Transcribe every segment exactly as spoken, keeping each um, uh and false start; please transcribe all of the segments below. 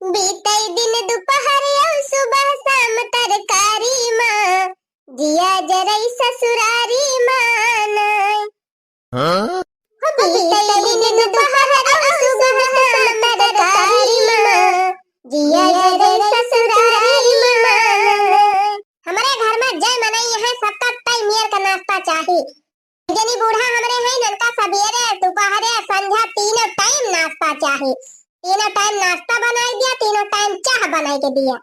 बीतै दिन दुपहर अउ सुबह शाम तरकारी मा, जिया जरई ससुरारी मा नाय। हाँ? बीतै दिन दुपहर अउ सुबह शाम तरकारी मा, जिया जरई ससुरारी मा नाय। हमरे घर मा जय मनई है, सबका तय मेर का नाश्ता चाही। जनी बूढ़ा हमरे हैं, इनका सबेरे, दुपहरे, संझा तीनों टाइम नाश्ता चाही। तीनों टाइम नाश्ता बनाई दिया, तीनों टाइम चाह बनाई के दिया।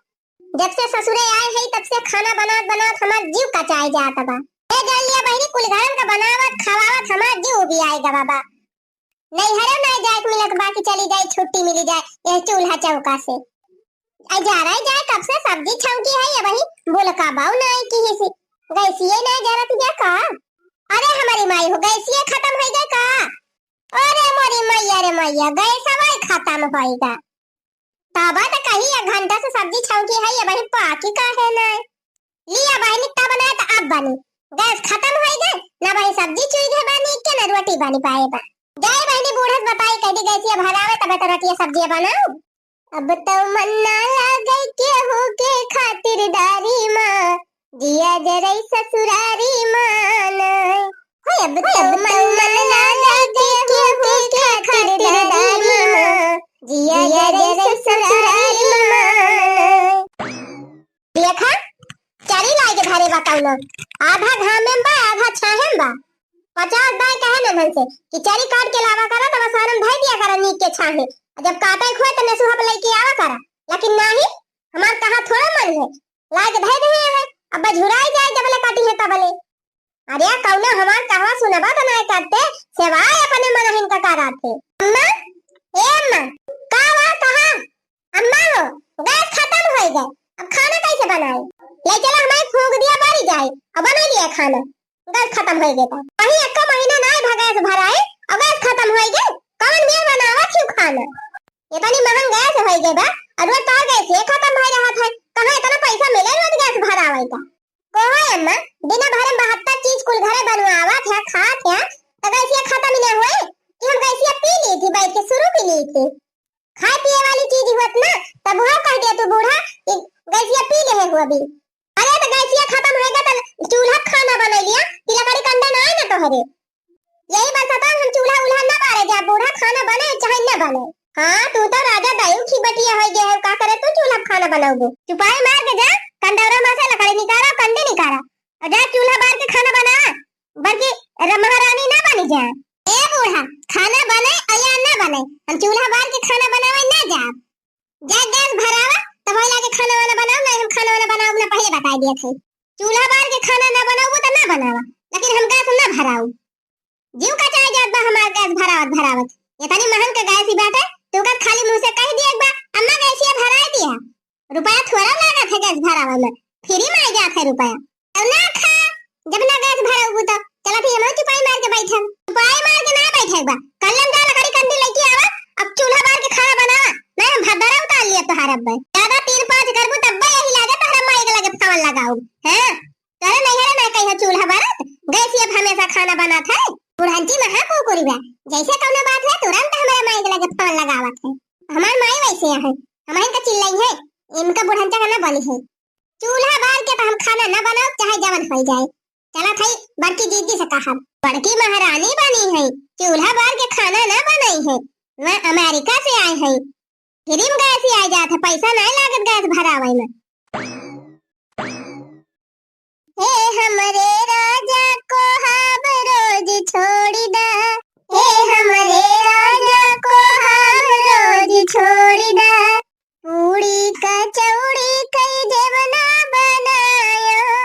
जब से ससुरे आए हैं, तब से खाना बनावत बनावत हमार जीव कचाए जात बा। ए जान लिया बहिनी, कुल घरन का बनावत खवावत हमार जीव उबियाए गवा बा। नैहरे ना जाए के मिलत बा कि चली जाए, छुट्टी मिली जाए यह चूल्हा चौका से। आई जा रही जाए, कब से सब्जी छौंकी है, ये वही बोलका बाऊ ना आई की है सी। गैसिए ना जरत गया का? अरे हमारी माई हो, गैसिए खत्म हो गए का? अरे मोरी मैया रे मैया, गैसवा ही खत्म होइगा। तब तो कही एक घंटा से सब्जी छौंकी है, ये वही पाकी काहे ना? लिया बहिनी, तब ना तो अब बनी। गैस खत्म होइगा, ना वही सब्जी चुई गए बनी के ना रोटी बनी पाए बा। जाए बहिनी बूढ़स बताई, कह दी गैसिया भरावे, तबे तो रोटिया सब्जिया बनाऊ। अब तो मन ना लागे केहू के खातिरदारी मा, जिया जरई ससुरारी मा नाय। होय, अब तो मन ना लागे केहू के खातिरदारी मा, जिया जरई ससुरारी मा नाय। देखा, चरी लाए के धरे बा कौनो, आधा घामे में बा, आधा छाहे में बा। पचास बार कहे ननहन से कि चरी काट के लावा करा, तब असारन धइ दिया करा नीक के छाहे। आ जब काटे के होए, त नेसुहा पे लइके आवा करा। लेकिन नाही, हमार कहा थोड़ा मन है, लाए के धइ दे है। अब झुराई जाए, जबले काटी है तबले। अरे कौनो हमार कहवा सुनबा त नाय करते, सेवाए अपने मनहिन का कराते। अम्मा, ए अम्मा, का बा, कहा? अम्मा हो, गैस खत्म होई गए, अब खाना कैसे बनाए? ले चला हमारे फूंक दिया बारी जाए, अब बना लिया खाना। गैस खत्म होई गए तो वही एक महीना ना भा गैस भराए, अब गैस खत्म होई गए, कौन मेर बनावा थी खाना? इतनी महंग गैस होई गए बा, और रोज तार गैस ये खत्म हो रहा था, कहाँ इतना पैसा मिले रोज गैस भरावे का? को है अम्मा, दिन भर में बहत्तर चीज कुल घरे बनवावा थे, खा थे, तो गैसिया खत्म ही ना होए कि हम गैसिया पी ली थी, बैठ के शुरू पी ली थी। खाए पिए वाली चीज हुअत ना, तब वो कह दिया तू बूढ़ा कि गैसिया पी ले हो अभी। अरे तो गैसिया खत्म होएगा तो चूल्हा खाना बना लिया कि लकड़ी कंडा ना आए ना तोहरे। यही बरसात हम चूल्हा उल्हा ना बारे जा, बूढ़ा खाना बने चाहे ना बने। हाँ, तू तो राजा दायु की बटिया हो गया है, का करे तू चूल्हा पे खाना बनाओगे? चुपाई मार के जा, कंडौरा में से लकड़ी निकाला, कंडे निकाला, और जा चूल्हा बार के खाना बना, बल्कि र-, महारानी ना बनी जा। ए बूढ़ा, खाना बने या ना बने, हम चूल्हा बार के खाना बनावे ना जा। जा गैस भरावा, तब वही लाके खाना वाना बनाओ, नहीं हम खाना वाना बनाओ ना, पहले बता दिया थे। चूल्हा बार के खाना ना बनाओ तो ना बनावा, लेकिन हम गैस ना भराऊ। जीव कचाए जात बा हमार गैस भरावत भरावत। इतनी महंग के गैस ही बाटे, तू का खाली मुंह से कह दिए एक बार, "अम्मा गैसिया भराए दिया।" रुपया थोड़ा लागत है गैस भरावे में, फ्री में आ जात है रुपया। अब ना खा, जब ना गैस भराऊ तो चला फिर हम चुपाई मार के बैठब। चुपाई मार के ना बैठे बा, कल्लम जा लकड़ी कंडी लेके आवा, अब चूल्हा बार के खाना बनावा, नहीं हम भद्दरा उतार लिया तोहार अब। ज्यादा तीन पाँच करबू तब यही लागे तोहरा माई के लगे फोन लगाऊ, हैं? तोरे नैहरे में कहियो चूल्हा बरत, गैस ये हमेशा खाना बनत है। बुढ़ंची महा कुकुरी बा, जैसे कौनो बात है तुरंत हमारे माई के लगे फोन लगावत है। हमार माई वैसे है, हमारे इनका चिल्लाई है, इनका बुढ़ंचा का ना बोली है। चूल्हा बार के तो हम खाना ना बनाओ, चाहे जवन हो जाए। चला थाई बड़की जीजी से कहा, बड़की महारानी बनी है, चूल्हा बार के खाना ना बनाई है, वह अमेरिका से आए है, फिर गैस ही आ जात है, पैसा नहीं लागत गैस भरावे में। हे हमरे राजा को हाब रोज छोड़ी दा, हे हमरे राजा को हाब रोज छोड़ी दा। पूड़ी कचौड़ी कई जेवना बनायो,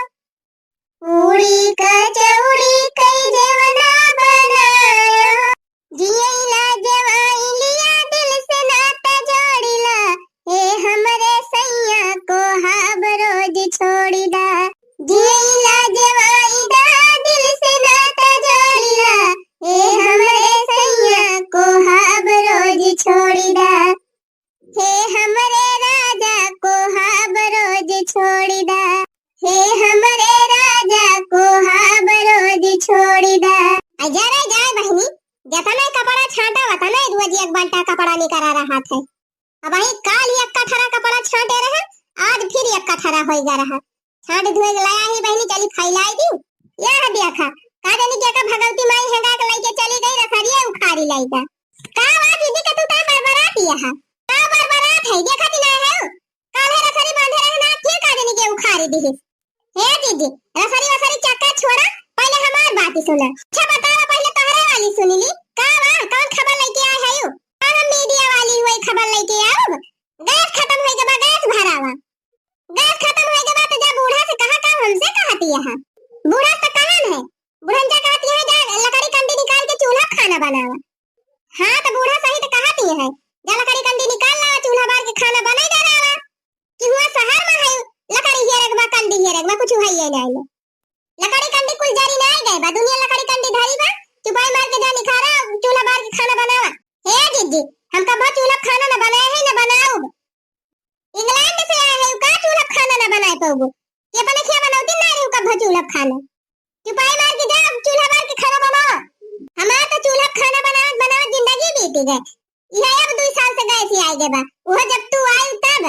पूड़ी कचौड़ी कई जेवना बनायो। जियैला जवाई लिया दिल से नाता जोड़िला, हे हमरे सैया को हाब रोज छोड़ी दा। जियैला जवाई दा दिल से नाता जोड़िला, हे हमरे सैया को हाब रोज छोड़ी दा। हे हमरे राजा को हाब रोज छोड़ी दा, हे हमरे राजा को हाब रोज छोड़ी दा। आ जा रे जाए बहिनी, जतने कपड़ा छांटा वतने रोज एक बंटा कपड़ा निकरा रहा थे। अब वही काल एक कट्ठा होइगा रहा। छाँट धोए के लाया ही बहिनी, चली फैलाई दी। यह देखा, का जानी के का भगवती माई हेंगा के लइके चली गई, रसरिया उखाड़ी लाइगा। का बा दीदी के तू का बरबरात यहा? का बरबरात है? देखा कि ना है? काल्हे रसरी बांधे रहे ना, के का जानी के उखाड़ी दिहिस। हे दीदी, रसरी वसरी चक्कर छोड़ा, पहिले हमार बात सुना। अच्छा बतावा, पहिले तोहरे वाली सुनी ली। का बा, कौन खबर लइके आए है यू? का हम मीडिया वाली हुई खबर लइके आउब? गैस खतम होइगा बा, गैस भरावा। गैस खतम होइगा बा, तो जा बूढ़ा से कहा, का हमसे कहती है? बूढ़ा से कहा न है, बुढ़न जा कहती है, जा लकड़ी कंडी निकाल के चूल्हा खाना बनावा। हाँ, तो बूढ़ा सही तो कहती है, जा लकड़ी कंडी निकाल लावा, चूल्हा बार के खाना बनाई जा रहा। कि हुआ शहर में है, लकड़ी हेरक बा, कंडी हेरक बा, कुछ है ये नहीं। लकड़ी कंडी कुल जरी नहीं गए बा, दुनिया लकड़ी कंडी धरी बा, चुपाई मार के जा निखारा, चूल्हा बार के खाना बनावा। हे दीदी, हम कबो चूल्हा खाना न बनाए है, न बनाउब। इंग्लैंड से आए है, का चूल्हा खाना न बनाए पाउबो? कि अपने खिया बनौती ना रही कबो चूल्हा खाना। चुपाई मार के जा, अब चूल्हा बार के खाना बनावा। हमार तो चूल्हा खाना बनावत बनावत जिंदगी बीत गए। यह अब दुई साल से गैस ही आए गए बा, वो जब तू आई तब।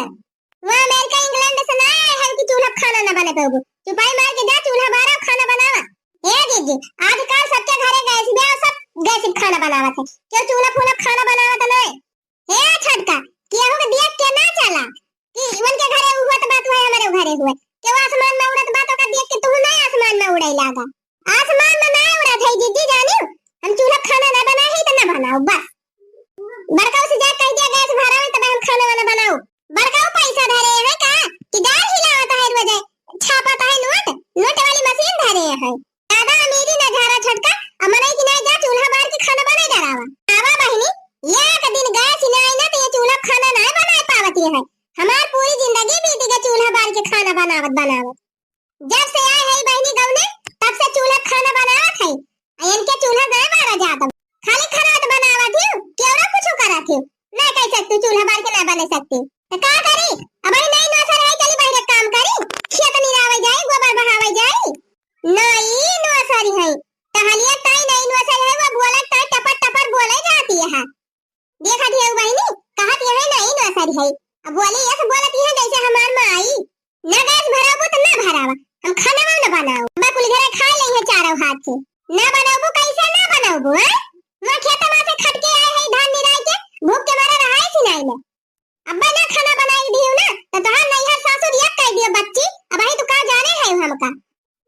वहाँ अमेरिका इंग्लैंड से ना आए है कि चूल्हा खाना ना बने पाउबो। चुपाई मार के जा, चूल्हा बारा खाना बनावा। हे जीजी, आजकल सबके घरे गैस बा, सब गैस पे खाना बनावत है, क्यों चूल्हा फूल्हा खाना बनावत नहीं। हे छोटका, केहू के देख के ना चला कि उनके घरे उ होत बा तो है हमरे घरे हुए, केहू आसमान में उड़त बा तो का देख के तू नहीं आसमान में उड़े लागा। आसमान में ना उड़त है जीजी जानियो, हम चूल्हा खाना ना बनाए है तो ना बनाउब बस। बड़का से जाके कह दिया गैस भरावे तब हम खाना वाना बनाउब। बड़का पैसा धरे है का कि डार हिलावत है रोजे, छापत है नोट, नोट वाली मशीन धरे है। ज्यादा अमीरी ना झारा छोटका, अब मनई की नहीं जा चूल्हा बार के खाना बनाए डरावा। आवा बहिनी, एक दिन गैस ही नहीं ना तो ये चूल्हा खाना नहीं बनाए पावत ये है। हमार पूरी जिंदगी बीत गई चूल्हा बार के खाना बनावत बनावत। जब से आए है बहिनी गौने, तब से चूल्हा खाना बनावत है। आ इनके चूल्हा नहीं बारा जात। खाली खाना तो बनावत ही, केवड़ा कुछ करत ही। नहीं कह सकती चूल्हा बार के ना बने सकती। तो का करी? अब ही नहीं नौसर है, चली बहिरे काम करी। खेत निरावे जाई, गोबर बहावे जाई। नहीं नौसर है। टहलिया ताई नहीं नौसर है, वो बोलत ताई टपर टपर बोले जाती है। देखा दिया बहिनी, कहत यह नहीं नौसर है। अब बोली यस बोलत यह जैसे हमार माई। ना गैस भराबो तो ना भरावा, हम खाना ना बनाओ। अब्बा कुल घरे खा ले है चारों हाथ से। ना बनाबो कैसे ना बनाबो, हैं? वहाँ खेत में से खट के आए है धान निराई के, भूख के मारे रहाई सिनाई में। अब्बा ना खाना बनाई दियो ना, तो तोहार नैहर सासुर एक कह दियो बच्ची, अब ही तू का जाने है हमका।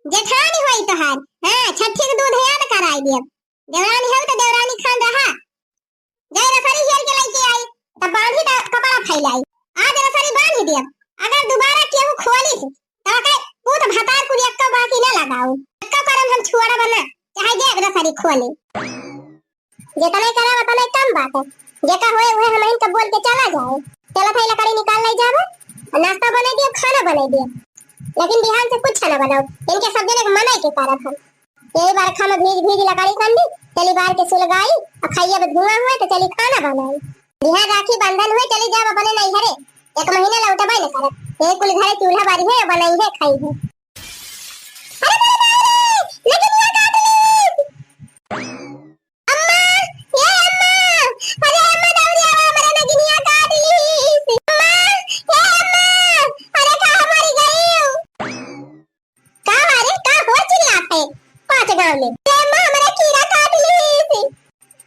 जेठानी होई तोहार, हाँ, छठी के दूध याद कराई दियो। देवरानी हो तो देवरानी खान रहा। जय रसरी हेर के लइके आई, तब बांधी त कपड़ा फैलाई। आज रसरी बांधी दियब। अगर दोबारा केहू खोली से, तो के पूत भतार कुल एक्को बाकी न लगाऊ। एक्को करम हम छुआड़ा बना, चाहे जे रसरी खोले। जेतने करब, ओतने कम बात है। जेका होए, उहे हमहिन के बोल के चला जाए। चलत है, लकड़ी निकाल ले जाबो, नाश्ता बने दियो, खाना बने दियो, लेकिन बिहान से कुछ न बनाओ। इनके सब जने के मनाई के करब हम। यही बरखा में भीज भीज लकड़ी कंडी, चली बार के सुलगाई, और खाइए अब धुआं हुए तो चली खाना बनाई। बिहान राखी बंधन हुए, चली जाब अपने नैहरे, एक महीना लौटबे न करब। ये कुल घरे चूल्हा बारी है, बनाई है, खाई है। अरे मेरे बाप रे, नगिनिया काट ली। अम्मा, ये अम्मा, अरे अम्मा दौड़ी आवा, हमरे नगिनिया काट ली। अम्मा, ये अम्मा, अरे का मरी गई? का रे, का हो चिल्लात है? पाँच गाँव में। ए माँ, हमरे कीड़ा काट ली थी।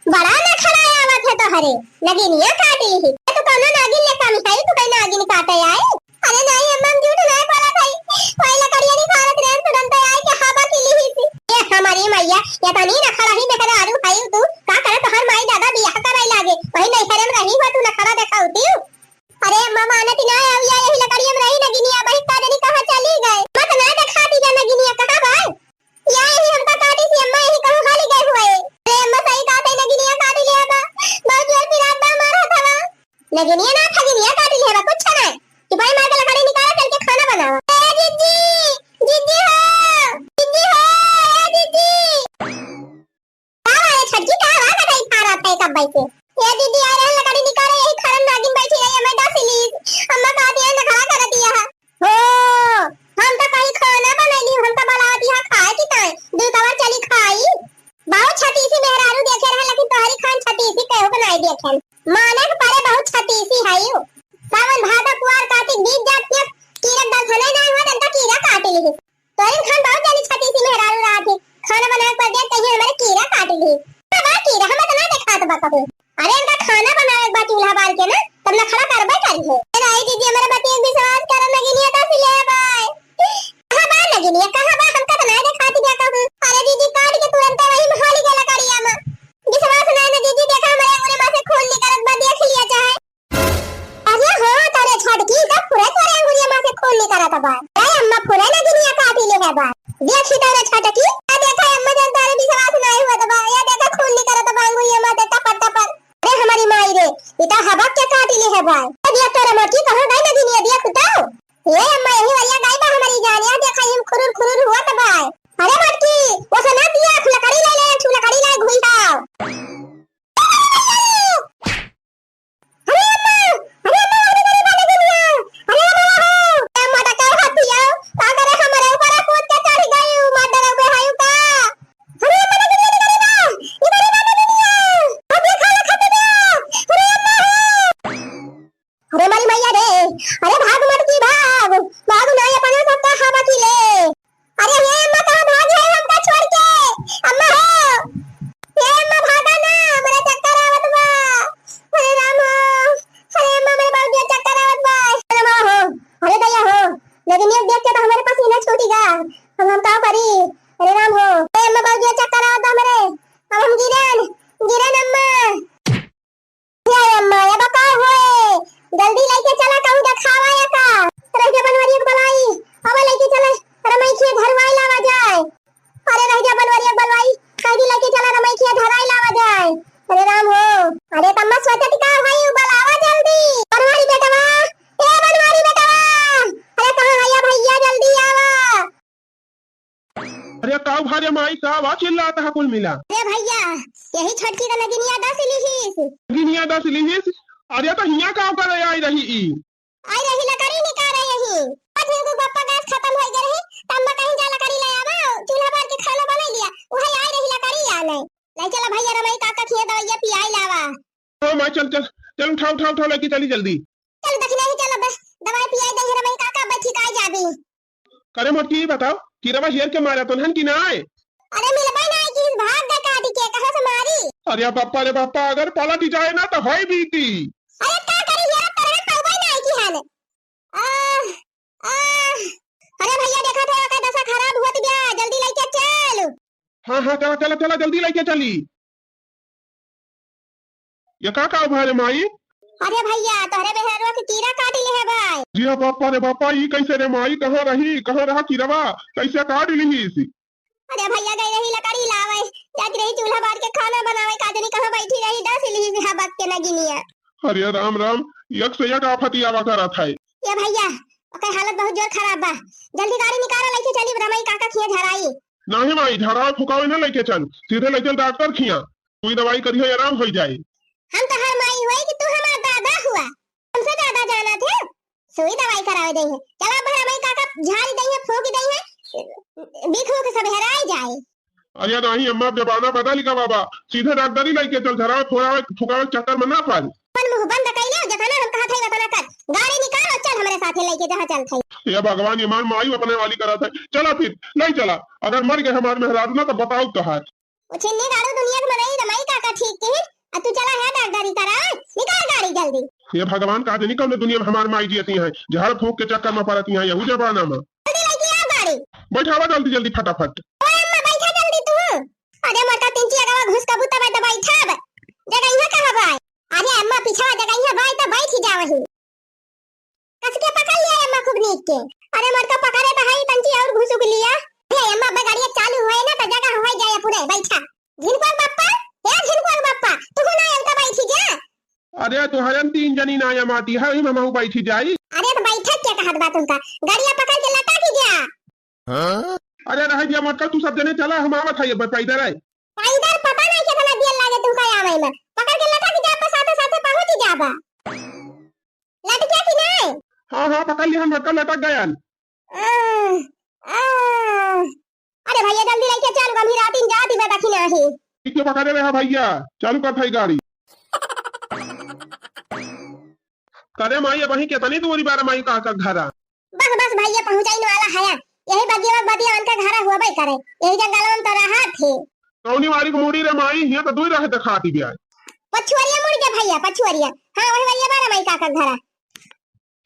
बड़ा नखड़ा आवत है तोहरे, नगिनिया काट ली थी। तू कौनो नागिन ले कम है, तू कहीं नागिन काटे आई? अरे नहीं अम्मा, हम झूठ नहीं बोलत है। वही लकड़िया निकालत रहे, तुरंत आई के हवा की ली थी। ए हमारी मैया, ये तनी नखड़ा ही बेकरारू है तू। का करे तोहर माई दादा बियाह कराई लागे, वही नैहरे में रही हो तू नखड़ा देखाउती। अरे अम्मा, मानत ही ना है, या यही लकड़िया में रही नगिनिया, बहिन का जानी कहाँ चली गए। मत ना देखा दी जा नगिनिया, कहाँ बा? या यही हमका काटी थी अम्मा, यही कहूँ खाली गए हुए। अरे अम्मा, सही कहा थे, नगिनिया काटी ले बा। बहुत जोर पिरात बा, मारा था बा। नगिनिया ना, ठगिनिया काटी ले बा, कुछ ना। चुपाई मार के लकड़ी निकाला, चल के खाना बनावा। ए जिज्जी, जिज्जी हो, जिज्जी हो, ए जिज्जी। का बा रे छोटकी, का बा कटाई खा रहा है कब से? ए दीदी, आ रहा लकड़ी निकाले, यही खालन नागिन बैठी रही, हमें डस ली। अम्मा का करत बा। ए अम्मा, पूरा नगिनिया काटी ले है बा। देखी तो रे छोटकी, या देखा अम्मा, जन तारे विश्वास नाहीं होत बा। या देखा खून निकरत बा अंगुरिया में से टपर टपर। अरे हमारी माई रे, ई तो हबक के काटी ले है बा। ए देख तो रे मोटकी, कहाँ गई नगिनिया, देख तो। ए अम्मा, यही वरिया गई बा हमारी जान, या देखा हम खुरुर खुरुर हुआ तो बा। अरे मोटकी, वो सुना दिया, लकड़ी ले ले, लकड़ी ले घुई जाओ। अरे अम्मा, अरे अम्मा, अरे गरीबा नगिनिया, अरे अम्मा हो, ए अम्मा, का हाथ दिया, का करे हमरे ऊपर कूद के चढ़ गई, मार डरावे है का? अरे अम्मा, नगिनिया, नगिनिया, नगिनिया, नगिनिया, हम ये खाना खाते गया, अरे अम्मा हो। अरे मारी मैया रे, अरे भाग मोटकी भाग, भाग ना, ये पना सबका हवा की ले। अरे हे अम्मा, कहाँ भाग है हमका छोड़ के? अम्मा हो, हे अम्मा, भागा ना, हमरा चक्कर आवत बा। अरे राम हो, अरे अम्मा, हमरे बाबूजी चक्कर आवत बा। अरे माँ हो, अरे दैया हो, लेकिन ये देख के तो हमारे पसीना छूटी गा। अब हम का करी? अरे राम हो, हे अम्मा, बाबूजी चक्कर आवत बा हमरे। अब हम गिरन, गिरन अम्मा। ए अम्मा, ए बा का होए? जल्दी लइके चला, कहूँ देखावा या का? रह जा बनवरिया के बलाई, अब लइके चले, रमई खिया धरवाई लावा जाए। अरे रह जा बनवरिया के बलाई, कह दी लइके चला, रमई खिया धराई लावा जाए। अरे राम हो, अरे तम्मा सोचत का भाई, उ बलावा जल्दी। बनवारी बेटवा, ए बनवारी बेटवा, अरे कहाँ है या भैया, जल्दी आवा। अरे का भा रे माई, का बा चिल्लात हा कुल मिला? अरे भैया, यही छोटकी का नगिनिया दस लिहिस। नगिनिया दस लिहिस? अरे तो हियाँ का करे आई रही ई? आई रही लकड़ी निकारे यही। आज इनको बप्पा गैस खतम होइ गए रही, तब मैं कहीं जा लकड़ी ले आवा, चूल्हा बार के खाना बनाई लिया। वही आई रही लकड़ी आने। ले चला भैया, रमई काका खिया दवाइया पियाई लावा। ओ माई, चल, चल, चल, उठा, उठा, उठा, लेके चली जल्दी। चल दखिना ही चल, बस दवाई पियाई दे रमई काका, बैठी काई जाबी। करे मोटकी, बताओ, किरवा हेर के मारा तो हन कि नाय? अरे मिलबे नाय कि भाग गए काटी के, कहाँ से मारी? अरे बाप्पा रे बाप्पा, अगर पलट जाए ना तो होई बीती। अरे का करी, हेरत तो रहन, पउबे नाय कि हन। आह, आह। अरे भैया देखा था, ओकर दशा खराब होत गया, जल्दी लइके चल। हाँ, हाँ, चला, चला, चला, जल्दी लइके चली। ये का, का भा रे माई? अरे भैया, तोहरे मेहरवा के कीड़ा काट ले है भाई। जी हाँ बापा रे बापा, ई कैसे रे माई? कहाँ रही, कहाँ रहा किरवा? कैसे काट लिहिस? अरे भैया, गई रही लकड़ी लावे, जाती रही चूल्हा बार के खाना बनावे, का जानी कहाँ बैठी रही, दस लिहिस हबक के नगिनिया। अरे राम राम, एक से एक आफत आवा करत है। ये भैया, ओकर हालत बहुत जोर खराब बा, जल्दी गाड़ी निकालो, लइके चली रमई काका खिया झराई। नाही माई, झरावे फुकावे ना लइके चल, सीधे ले चल डॉक्टर खिया। सुई दवाई करिहे, आराम होइ जाए। हम तोहार माई हुई कि तू हमार दादा हुआ? हमसे ज्यादा जानत है, सुई दवाई करावे जाई है। चला अब हमार माई काका झाड़ी दई है, फूंक दई है, बिख उख सब हेराई जाए। अरे नाही अम्मा, अब जमाना बदल गवा बा, सीधे डॉक्टरी लइके चल, झरावे फोड़ावे फुकावे चक्कर में ना पड़। अपन मुंह बंद कइले, जतना हम कहत हई वतना कर, गाड़ी निकाल और चल हमरे साथे लइके जहाँ चलत हई। हे भगवान, ये मार माई अपने वाली करत है। चला फिर, नहीं चला, अगर मर गए हमार मेहरारू ना तो बताऊ तोहार। ओ छिन्नी गाड़ू, दुनिया के मनई रमई काका ठीक के, आ तू चला है डॉक्टरी करा, निकाल गाड़ी जल्दी। हे भगवान, का जानी कौन दुनिया में हमार माई जियती है, झाड़ फूंक के चक्कर में पड़ती है यहू जमाना में। जल्दी लेके आ गाड़ी। बैठावा जल्दी जल्दी फटाफट। ओए अम्मा, बैठा जल्दी तू। अरे मोटा तिनची अगवा घुस कबू तब तो बैठब। जगह यहाँ कहाँ बा? अरे अम्मा, पिछवा जगह यहाँ बा तो बैठ ही जावही। कस के पकड़ लिया अम्मा खूब नीक के। अरे मोटका पकड़े तो है, तंची और घुसुक लिया। अरे अम्मा, अबे गाड़िया चालू होए ना तो जगह हो जाए पूरे, बैठा। झिनकुआ के बप्पा, ए झिनकुआ के बप्पा, तू ना आयल तो बैठी जा। अरे तोहरन तीन जनी ना या माटी है, हम हमहू बैठी जाई। अरे तो बैठक के कहत बा तुमका, गाड़िया पकड़ के लटा की जा। अरे रह दिया मोटका, तू सब जने चला, हम आवत है, अब पैदल है। पैदल पता नहीं कितना देर लागे तुमका आवे में, पकड़ के लटा की जा, बस साथे साथे पहुंच ही जाबा। लटकिया कि नहीं? हाँ, हाँ, पकड़ लिया, हम लटका, लटक गया। आह, आह। अरे भैया, जल्दी लेके चल, हम ही रात इन जाती बेटा कि नहीं। ठीक है, पकड़े रहा भैया, चालू कर थाई गाड़ी। करे माई, अब वहीं कितनी दूरी बारे माई का, का घरा? बस, बस भैया, पहुंचाइन वाला है। यही बगिया, बगिया उनका घरा हुआ भाई करे। यही जंगल में तो रहा थे। कौनी वाली को मुड़ी रे माई, ये तो दुई रहे दिखाती भी आए। पछुआरिया मुड़ गया भैया, पछुआरिया। हाँ, वही भैया बारे माई का, का घरा।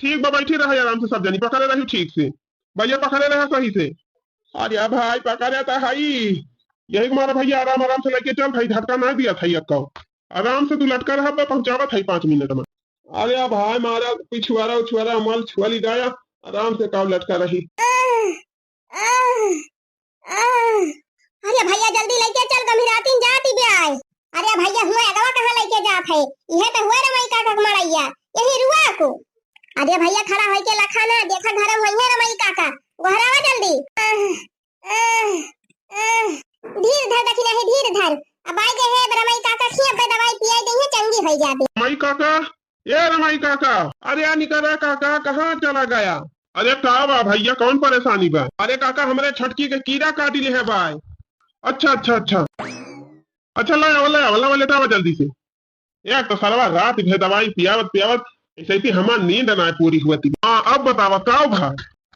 ठीक बा, बैठी रहा आराम से, सब जनी पकड़े रही ठीक से। भैया पकड़े रहा सही से। अरे भाई, पकड़े तो हई। यही मारा भैया, आराम आराम से लेके चल, भाई झटका ना दिया था यक्का। आराम से तू लटका रहा, मैं पहुंचावत है पाँच मिनट में। अरे भाई, मारा पिछुआरा उछुआरा मल छुआ ली जाया। आराम से काव लटका रही। आह, आह, आह। अरे भइया, जल्दी लइके चल, गम्हिरातिन जाति ब्याय। अरे भइया, हुआँ अगवा कहाँ लइके जात है? इहे त हुआँ रमई काका क मड़इया, यही रुआ को। अरे भइया, खड़ा होइके लखा ना, देखा घरम होइहैं रमई काका, गोहरावा जल्दी। आह, आह, आह। धीर धर दखिनही, धीर धर। अब आइ गए हैं रमई काका, खिया पे दवाई पियाई देइहैं, चंगी होइ जाबे। रमई काका, ए रमई काका, अरे आ निकरा काका, कहाँ चला गया? अरे का बा भइया, कौन परेशानी बा? अरे काका, हमरे छोटकी के कीड़ा काटि लिहे बा। अच्छा, अच्छा, अच्छा। अच्छा, ले आवा, ले आवा, ले आवा, लेटावा जल्दी से। एक तो सरवा रात भे दवाई पियावत पियावत ऐसे ही हमार नींद ना पूरी हुआ थी। हाँ, अब बतावा का भा?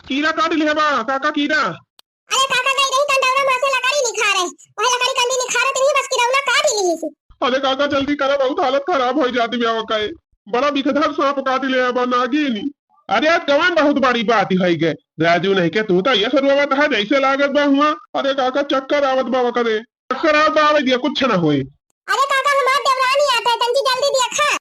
कीड़ा काटि लिहे बा काका, कीड़ा। अरे काका, गई रही कंडौरा मा से लकड़ी निखारे, वही लकड़ी कंडी निखारे तिनी बस किरौना काटि लिहिस। अरे काका, जल्दी करा, बहुत हालत खराब होइ जाति बा काहे। बड़ा बिखधर साँप काटि लिहे बा, नागिनी। अरे आज कवन बहुत बड़ी बात होइ गए। राजू नहीं के तू तो ये सरुआ था जैसे लागत बा हुआ। अरे काका, चक्कर आवत बा करे। चक्कर आवत बा, आवे दिया, कुछ ना होए। अरे काका, हमार देवरानी आत है, तंची जल्दी देखा।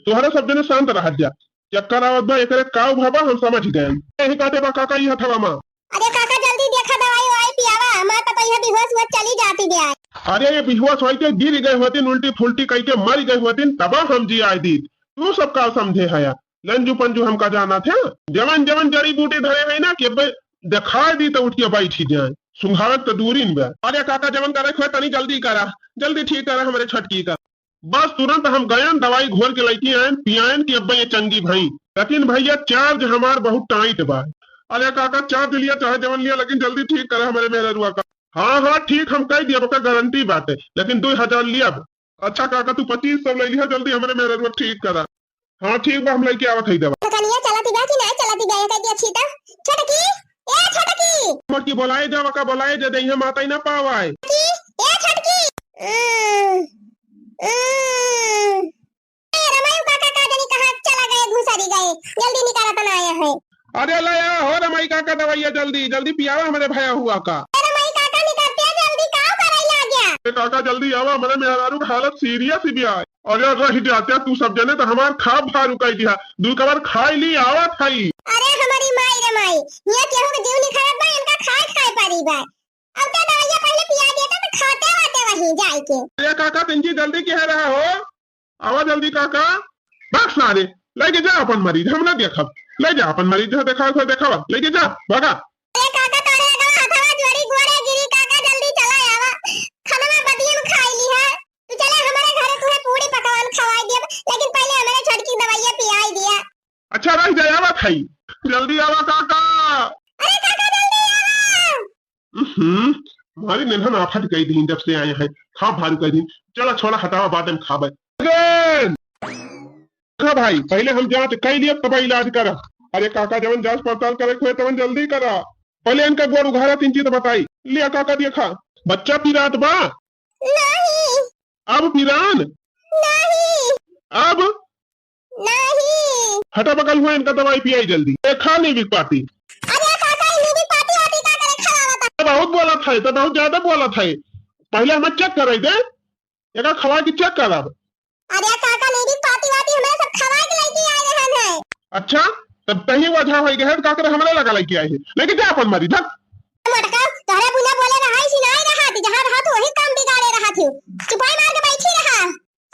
तोहरे सब जने शांत रहत जा। चक्कर आवत बा, एकरे काव भवा हम समझ गए। यही काटे बा काका, ई हथवा मा। अरे काका, जल्दी देखा, दवाई ववाई पियावा, हमार पतोहिया बेहोश हुआ चली जाति बा। अरे ये बेहोश होइके गिर गए होतिन, उल्टी फुल्टी कइके मरि गए होतिन, तबा हम जियाइ दीत। तू सब का समझे हया? लंजू पंजू हमका जानत है। जवन जवन जड़ी बूटी धरे है ना कि अब्बे देखाइ दी तो उठिके बैठी जाए। सुंघावे तो दूरी न बा। अरे काका, जवन करे खोए तनी जल्दी करा, जल्दी ठीक करा हमरे छोटकी का। बस तुरंत हम गयन, दवाई घोर के लइके आयन, पियायन कि अब्बे ये चंगी भई। लेकिन भइया, charge हमार बहुत tight बा। अरे काका, charge लिया चाहे जवन लिया, लेकिन जल्दी ठीक करा हमरे मेहररुआ का। हाँ, हाँ, ठीक हम कइ दिया, ओकर guarantee बाटे, लेकिन दुइ हजार लिया। अच्छा काका, तू पच्चीस सौ लइ लिहा, जल्दी हमरे मेहररुआ ठीक करा। हाँ, ठीक बा, हम लइके आवत हई दवा। दुकनिया चलत बा कि नाहीं चलत बा, ये कह दिया छीटा। छोटकी, ए छोटकी। मोटकी बोलाए दे, वका बोलाए दे, देइहे माता ही ना पावाए। छोटकी, ए छोटकी। उम, उम। ए रमायु काका का जनी कहाँ चला गए, घुसरी गए, जल्दी निकाला तना आया है। अरे ले आ हो रमाई काका दवाइया, जल्दी, जल्दी पियावा हमरे भया हुआ का। ए रमाई काका निकलते जल्दी, का करे लाग गया? ए काका जल्दी आवा, हमरे मेहरारू का हालत serious ही बा। अरे रहि जाते तू सब जने तो हमार खाब भारू कइ दिहा। दुइ कवर खाइ ली, आवत हई। अरे हमरी माई रे माई, हियाँ केहू के जीव निखरत बा, इनका खाए खाए परी बा। अब तो दवाइया पहिले पिया देता तो खाते वाते वहीं जाए के। अरे काका तिनकी जल्दी कह रहा हो, आवा जल्दी काका। बस सारे, लेके जा अपन मरीज, हम ना देखब। ले जा अपन मरीज, जहाँ देखा खोए देखावा, लेके जा, भागा। ए काका, तोरे अगवा हथवा जोड़ी गोड़े गिरी काका, जल्दी चला आवा। खाना में बदियम खाई ली है। तू चला हमरे घरे, तुहे पूड़ी पकवान खवाई दियब, लेकिन पहिले हमरे छोटकी दवाइया पियाई दिया। अच्छा रह जाए, आवा खाई। जल्दी आवा काका। अरे काका जल्दी आवा। हम्म, हमारी नेन्हन आफत कइ दिन जब से आए हैं। खा भारू कइ दिन। चला छोड़ा हटावा, बाद में खाबे। अरे! हाँ भाई, पहिले हम जाँच कइ लिया तब इलाज करा। अरे काका, जवन जाँच पड़ताल करे खोए तवन जल्दी करा। पहिले इनका गोड़ उघारा, तीन चीज बताई। लिया काका, देखा, बच्चा पिरात बा? नहीं। अब पिरान? नहीं। अब? नहीं। हटा बगल हुआ, इनका दवाई पियाई जल्दी। देखा नहीं बिक पाती। अरे काका, नहीं बिक पाती, आती का करे, खराब होता। बहुत बोला था, तो बहुत ज्यादा बोला था। पहिले हमें check कराई दे, एका खवा के check कराब। अरे काका, लेडी पाती वाती हमरा सब खवाए के लइके आए रहन है। अच्छा, तब तही वजह होई गए, का करे हमरे लगा लइके आए है। लेके जा अपन मरी, धक। मोटका, तोहरे बुला बोले रहा, इसी नाई रहा थी, जहाँ रहा थी वही काम बिगाड़े रहा थी। चुपाई मार के बैठी रहा।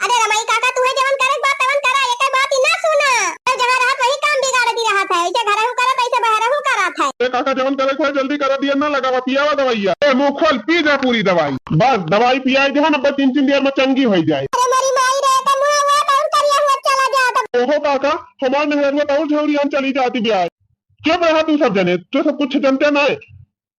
अरे रमाई काका, तू है जवन करे बात तवन करा, एक बात ही ना सुना। तो जहाँ रहा वही काम बिगाड़ दी रहा था, ऐसे घर हूँ करा, ऐसे बाहर हूँ करा था। ए काका, जवन करे खोए जल्दी करा दिया, ना लगावा, पियावा दवाइया। ए मुँह खोल, पी जा पूरी दवाई। बस दवाई पियाई दे ना, बस तीन तीन दिन में चंगी हो जाए। अरे मोरी माई रे, का मुँह हुआ, बहुत करिया हुआ चला गया था। ओहो काका, हमार मेहररुआ तो और झौरियान चली जाती ब्याय। चुप रहा तू सब जने, तू सब कुछ जनते ना है।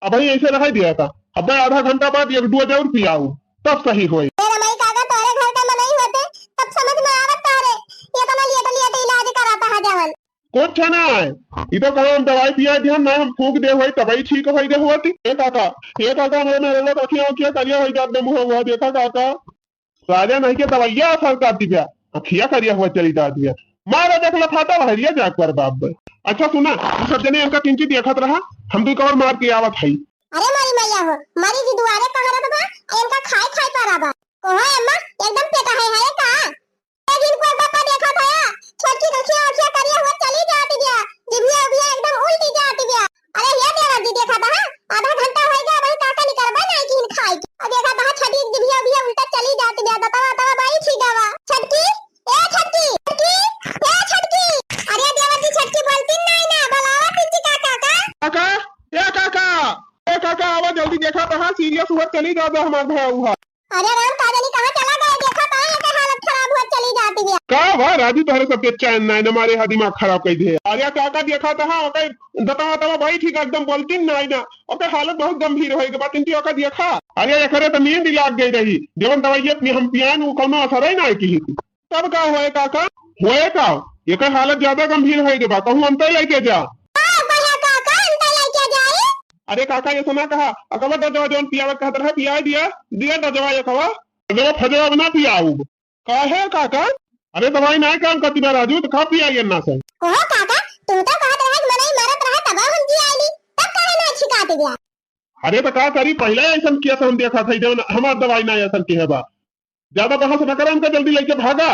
अब ही ऐसे रह दिया था, अब मैं आधा घंटा बाद एक दो जरूर पियाऊ, तब सही होए। ए रमाई काका, तोरे घर का मनई होते, तब समझ में आवत तोरे, ये तो ना लेट लेट इलाज कराता है जवन। कुछ ना है, ई तो कहाँ हम दवाई पिया दिहन ना, हम फूंक दे होई तबई ठीक होई दे होती। ए काका, ए काका, हमरे मेहररुआ अखियाँ उखियाँ करिया होई जात बा मुँह हुआ, देखा काका। सारे नहीं के दवाइया असर कर दी बा, अखिया करिया हुआ चली जात बा। मारा देख ला फाटा बहरिया जाक पर बाप बे। अच्छा सुना, तू सब जने इनका किंची देखत रहा, हम दू कवर मार के आवत हई। अरे मारी मैया हो, मारी जी दुआरे पहरत बा, इनका खाए खाए पर बा। ओहो अम्मा, एकदम पेटा है, है का? एक दिन कोई पापा देखा था, छोटकी अखिया अखिया करिया हुआ चली जाती गया, जिभिया उभिया एकदम उल्टी देखा कहाँ serious हुआ, चली जात बा हमार भैया हुआ। अरे राम, का जानी कहाँ चला गए, देखा कहाँ एकर हालत खराब हुआ, चली जात बिया। का बा राजू, तोहरे सबके चैन नाई न मारे हा, दिमाग खराब कइ दे। अरे काका देखा त हाँ, ओकर दतवा तवा भाई ठीक एकदम बोलती नाई ना, ओकर हालत बहुत गंभीर होइ गए बा, चिंती ओकर देखा। अरे एकरे त नींद लाग गई रही, जवन दवाई अपनी हम पियान उ कौनो असर ही नाई की। तब का होए काका? होए का? एकर हालत ज्यादा गंभीर होए के बा, कहूँ अंतर लेके जा। का भैया काका, अंतर लेके जाई? अरे काका, ये सुना कहा, अकबर दजवा जौन पियावे कहत रहे, पियाए दिया, दिया दजवा ये खवा। दजवा फजवा ना पियाऊ। काहे काका? अरे दवाई ना काम करती बा राजू, तो खा पियाई अन्ना से। ओहो काका, तुम तो कहत रहे कि मनई मरत रहे तब हम जी आइली, तब काहे ना छिकाते दिया? अरे तो का करी, पहले ऐसन किया था हम देखा था, जौन हमार दवाई ना ऐसन की है बा। ज्यादा बहस न करा, इनका जल्दी लेके भागा।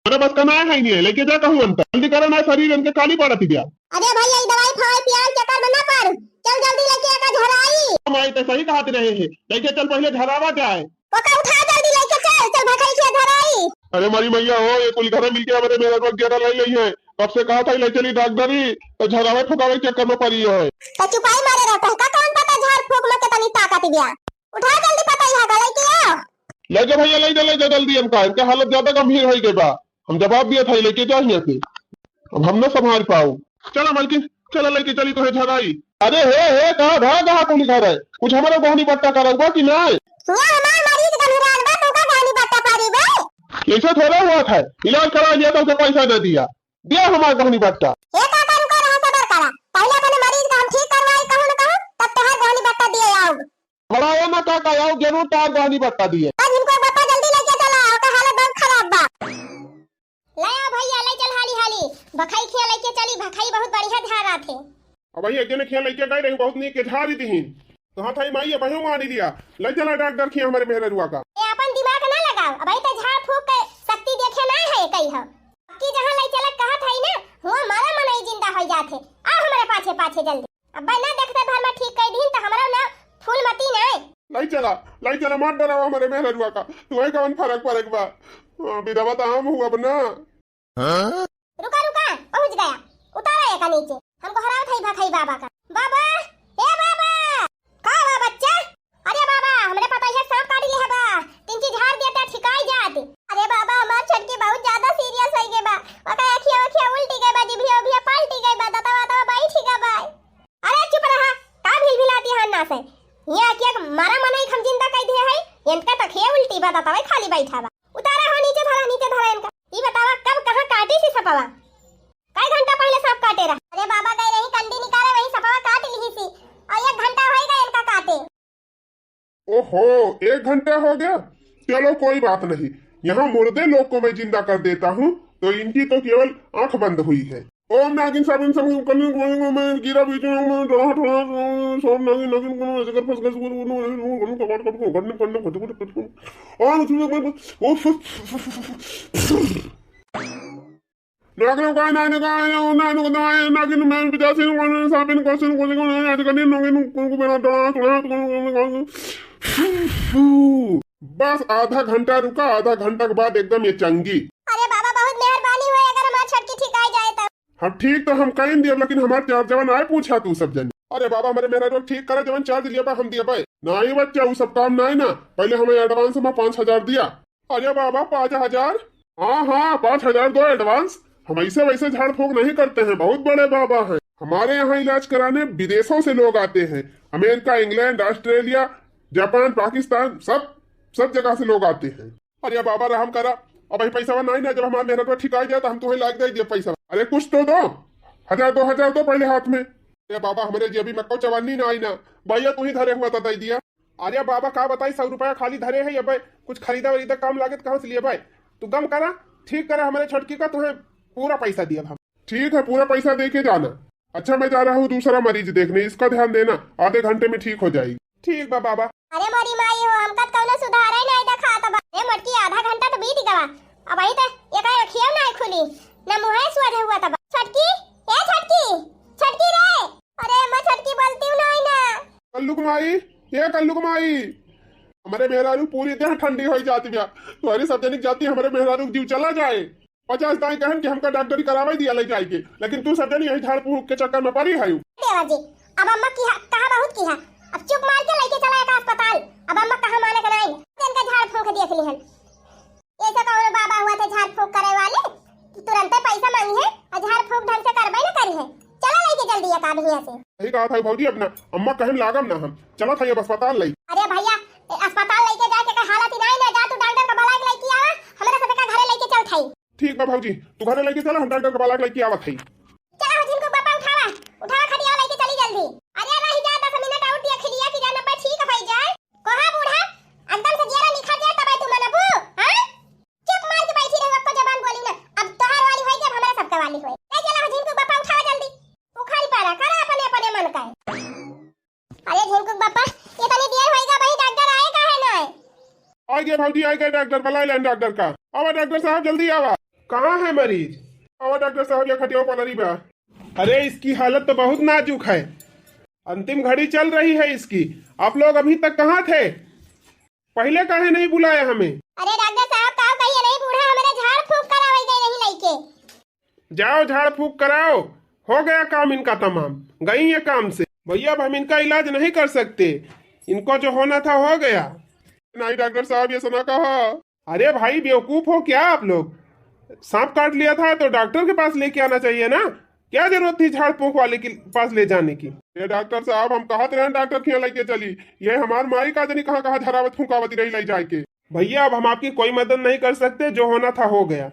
अरे बस का ना है नहीं, लेके जा कहूँ अंतर। जल्दी करा ना, शरीर इनके काली पड़त गया। अरे भैया, ये दवाई फवाई पियाल चक्कर में ना पड़, चल जल्दी लेके एका झराई। माई तो सही कहत रहे हैं, लेके चल पहले झरावा जाए। ओका उठा जल्दी लेके चल, चल भखई के झराई। अरे मारी मैया हो, ये कुल घर मिलके हमारे मेहररुआ के ज्यादा लई लई है। कब से कहा था ले चली डॉक्टरी, तो झरावे फुकावे के चक्कर में पड़ी है। तो चुपाई मारे रहता है, का कौन पता झाड़ फूक में कितनी ताकत बिया। उठा जल्दी पता यहाँ का लेके आओ। ले जा भैया, ले जा, ले जा जल्दी इनका, इनका हालत ज्यादा गंभीर होइ गई बा। हम जवाब दिया था, लेके जा यहाँ से, अब हम ना संभाल पाऊ। चला मालकिन, चला लेके चली तो है झराई। अरे हे, हे, कहाँ भाग, कहाँ कुल घर है, कुछ हमारा गहनी बट्टा करौबा कि नहीं? यहाँ हमार मरीज गंभीरान बा, तू का गहनी बट्टा पारी बे? ऐसा थोड़ा हुआ था, इलाज करा लिया तो उसे पैसा दे दिया, दिया हमारा गहनी बट्टा। ए काका, रुका रहा, सबर करा, पहले अपने मरीज का हम ठीक करवाई, कहूँ न कहूँ, तब तोहार गहनी बट्टा दिए आउब। बड़ा ये ना काका, आउब जरूर तोहार गहनी बट्टा दिए। आज इनको बप्पा जल्दी लेके चला, ओकर हालत बहुत खराब बा। ले आ भैया, ले चल हाली हाली, भखई खिया लेके चली, भखई बहुत बढ़िया झारा थे। अब भाई एक जने खिया लेके गए रही, बहुत नीक के झारी दिहिन। तो हाँ थाई माई, अब हूँ मानी दिया, ले चला डॉक्टर खिया हमारे मेहररुआ का। ए, अपन दिमाग ना लगाओ, अब तो झाड़ फूक के शक्ति देखे ना है कही हो। अब की जहाँ ले चला कहा थाई ना, हुआ मारा मनई जिंदा हो जाते। आ हमारे पाछे पाछे जल्दी। अब्बा ना देखते भर में ठीक कई दिन तो हमरा ना फूल मती ना। लाई चला, लाई चला, मत डरावा हमरे मेहररुआ का। तू है कौन फर्क पड़े के बा? हाँ, विधवा तो हम हूँ अब ना। रुका, रुका, पहुँच गया। उतारा एका नीचे। हमको हरावत है भखई बाबा का। बाबा, ए बाबा। का बा बच्चा? अरे बाबा, हमरे पतोहिया सांप काट लिहे बा। तिनकी झाड़ देता ठिकाई जात। अरे बाबा, हमार छटकी बहुत ज्यादा serious होइ गए बा। ओकर अखिया ओखिया उल्टी गए बा, जिभिया उभिया पलटी गए बा, दतवा दतवा बैठी गए बा। अरे चुप रहा, का भिलभिलाती है ना से? यहाँ के एक मरा मनई हम जिंदा कई दिए है, इनका तक हे उल्टी बा, दतवा खाली बैठा बा। उतारा हो नीचे धरा, नीचे धरा इनका। ई बतावा कब कहाँ काटी सी सपवा? कई घंटा पहले सांप काटे रहा। अरे बाबा गए रही कंडी निकाले, वही सपवा काट लिही सी। और एक घंटा होई गए इनका काटे। ओहो, एक घंटा हो गया। चलो कोई बात नहीं, यहाँ मुर्दे लोग को मैं जिंदा कर देता हूँ, तो इनकी तो केवल आंख बंद हुई है। ओम नागिन साबिन सब कन्ने को मैं गिरा बीच में, मैं डरा ठोरा, सब नागिन नागिन को ऐसे कर फंस गए, कट कट कट कट कट कट कट कट। और उसमें मैं वो नागिन का नागिन का नागिन का नागिन मैं विद्यासी को साबिन को सुन को आज कन्ने नागिन को मेरा डरा ठोरा। बस आधा घंटा रुका, आधा घंटा के बाद एकदम ये चंगी। अरे बाबा, बहुत मेहरबानी हुई, अगर हमार छटकी ठीक आ जाए तो। हाँ ठीक तो हम कहीं दिया, लेकिन हमार चार्जवा ना पूछा तू सब जन। अरे बाबा, हमारे मेहररुआ ठीक करे, जवन चार्ज लिया बा हम दिया बे। नहीं बच्चा, वो सब काम नहीं ना, पहले हमें advance में पाँच हजार दिया। अरे बाबा, पाँच हजार? हाँ हाँ, पाँच हजार दो advance। हम ऐसे वैसे झाड़ फूक नहीं करते हैं, बहुत बड़े बाबा हैं। हमारे यहाँ इलाज कराने विदेशों से लोग आते हैं, अमेरिका, इंग्लैंड, ऑस्ट्रेलिया, जापान, पाकिस्तान, सब सब जगह से लोग आते हैं। अरे बाबा रहम करा, अब भाई पैसा नहीं ना, जब हमारा मेहनत में ठिकाई जाए तो हम तुम्हें लायक दे दिए पैसा। अरे कुछ तो दो, हजार दो हजार दो पहले हाथ में। अरे बाबा, हमारे जेबी में कौ चवानी ना आई ना, भैया तू ही धरे हुआ था दे दिया। अरे बाबा का बताई, सौ रुपया खाली धरे है, अब कुछ खरीदा वरीदा काम लागत कहाँ से लिए भाई? तू गम करा, ठीक करा हमारे छोटकी का, तुम्हें पूरा पैसा दिया हम। ठीक है, पूरा पैसा दे के जाना। अच्छा, मैं जा रहा हूँ दूसरा मरीज देखने, इसका ध्यान देना, आधे घंटे में ठीक हो जाएगी। ठीक बा बाबा। अरे मोरी माई हो, हमका त कौनो सुधारे नाई देखात बा। अरे मोटकी, आधा घंटा तो बीत गवा, अब आई त एका अखियो नाई खुली, ना मुँहे सोझे हुआ तबा। छोटकी, ए छोटकी, छोटकी रे। अरे अम्मा, छोटकी बोलती हूँ नाई ना। कल्लुक माई, ए कल्लुक माई, हमारे मेहरारू पूरी देह ठंडी होई जाती बिया। तुम्हारी सब जनिक जाती हमारे मेहरारू जीव चला जाए। पचास दाई कहन कि हमका डॉक्टरी करावे दिया ले जाए के, लेकिन तू सब जनी यही झाड़ फूक के चक्कर में पड़ी है। देवर जी, अब अम्मा की हा, कहा बहुत की हा, अब चुप मार के लइके चला एका अस्पताल। अब अम्मा कहा माने के नाई, इनका झाड़ फूंक देख लिहन। ऐसा कौन बाबा हुआ थे झाड़ फूंक करे वाले कि तुरंते पैसा मांगी है और झाड़ फूंक ढंग से करबे न करी है। चला लइके जल्दी एका अब हियां से। सही कहा था भौजी, अपना अम्मा कहे लागम ना हम। चला था अब अस्पताल लई। अरे भैया, ए, अस्पताल लइके जाके का हालत ही नाई ना, जा तू डॉक्टर का बुला के लइके आवा, हमरा सबे का घरे लइके चल थाई। ठीक बा भौजी, तू घरे लइके चला, हम डॉक्टर का बुला के लइके आवत हई। चला हो झिनकू बापा, उठावा, उठावा खटिया लइके चली जल्दी। अरे रही जा दस मिनट और, देखि लिया कि जान अब्बा ठीक होइ जाए। कहा बूढ़ा, एकदम से जियरा निखर जाए तब तू मनबू, हाँ? चुप मार के बैठी रहो, अक्को जबान बोली ना। अब तोहार वाली होई, जब हमरा सबका वाली होई। ले चला हो झिनकू बापा, उठावा जल्दी। उखाड़ी पारा, करा अपने अपने मन का। अरे झिनकू बापा, इतनी देर होई गा, वही डॉक्टर आए काहे ना है? आ गए भौजी, आ गए डॉक्टर, बुला लेन डॉक्टर का। आवा डॉक्टर साहब, जल्दी आवा। कहाँ है मरीज? आवा डॉक्टर साहब, ये खटिया पलरी बा। अरे इसकी हालत तो बहुत नाजुक है, अंतिम घड़ी चल रही है इसकी। आप लोग अभी तक कहाँ थे? पहले काहे नहीं बुलाया हमें? अरे डॉक्टर साहब, का कहिए नहीं, बूढ़ा हमारे झाड़ फूंक करावे गए नहीं लइके। जाओ झाड़ फूंक कराओ, हो गया काम इनका तमाम, गई ये काम से। भैया अब हम इनका इलाज नहीं कर सकते, इनको जो होना था हो गया। नहीं डॉक्टर साहब, ये सुना कहा। अरे भाई बेवकूफ हो क्या आप लोग? सांप काट लिया था तो डॉक्टर के पास लेके आना चाहिए ना, क्या जरूरत थी झाड़ फूंक वाले के पास ले जाने की? ये डॉक्टर साहब, हम कहत रहे डॉक्टर के यहाँ लेके चली, ये हमार माई का जनी कहाँ कहाँ झरावत फुंकावत रही ले जाए के। भैया अब हम आपकी कोई मदद नहीं कर सकते, जो होना था हो गया।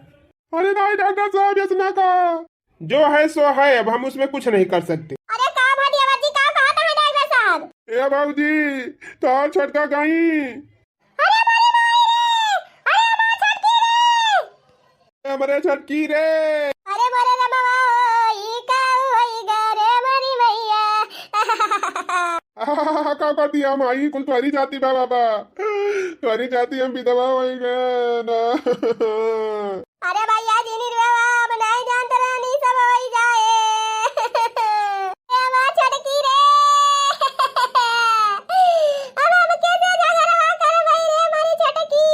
अरे नहीं डॉक्टर साहब, ऐसा ना कहा। जो है सो है, अब हम उसमें कुछ नहीं कर सकते। अरे का भटियावा जी, का कहत है डॉक्टर साहब? ए भौजी, तोहार छोटका कहीं। अरे मोरे माई रे! अरे हमार छोटकी रे! ए हमरे छोटकी रे! अरे मोरे रमवा, ई का होई गा रे मोरी मैया? का कर दिया माई, कुल तोहरी जाति बा बाबा, तोहरी जाति हम विधवा होई गए ना। अरे भैया जी, निर्भया, अब नहीं जानत रहनी सब होई जाए। ए हमार छोटकी रे, अब हम कैसे झगड़वा करबै रे हमारी छोटकी?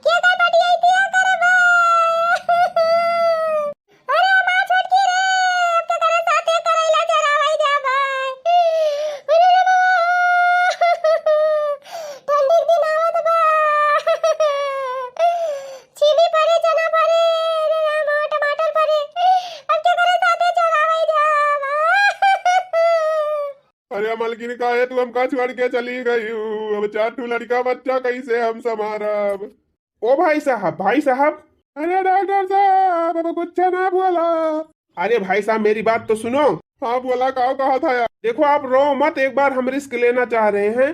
के कर पटियैतिया करबा? अरे हमार छोटकी रे, अब तो तोरे साथे करैला चरावै जाबै। अरे रे बाबा, ठंडी के दिन आवत बा। छीमी परे, चना परे, रे राम, टमाटर परे, अब केकरे साथे चरावै जाब? अरे मलकिन, काहे तू हमका छोड़ के चली गई हूँ? अब चार ठो लड़का बच्चा कैसे हम संभारब? ओ भाई साहब, भाई साहब। अरे डॉक्टर साहब, अब कुछ ना बोला। अरे भाई साहब, मेरी बात तो सुनो। हाँ बोला, का कहा था यार? देखो, आप रो मत, एक बार हम रिस्क लेना चाह रहे हैं,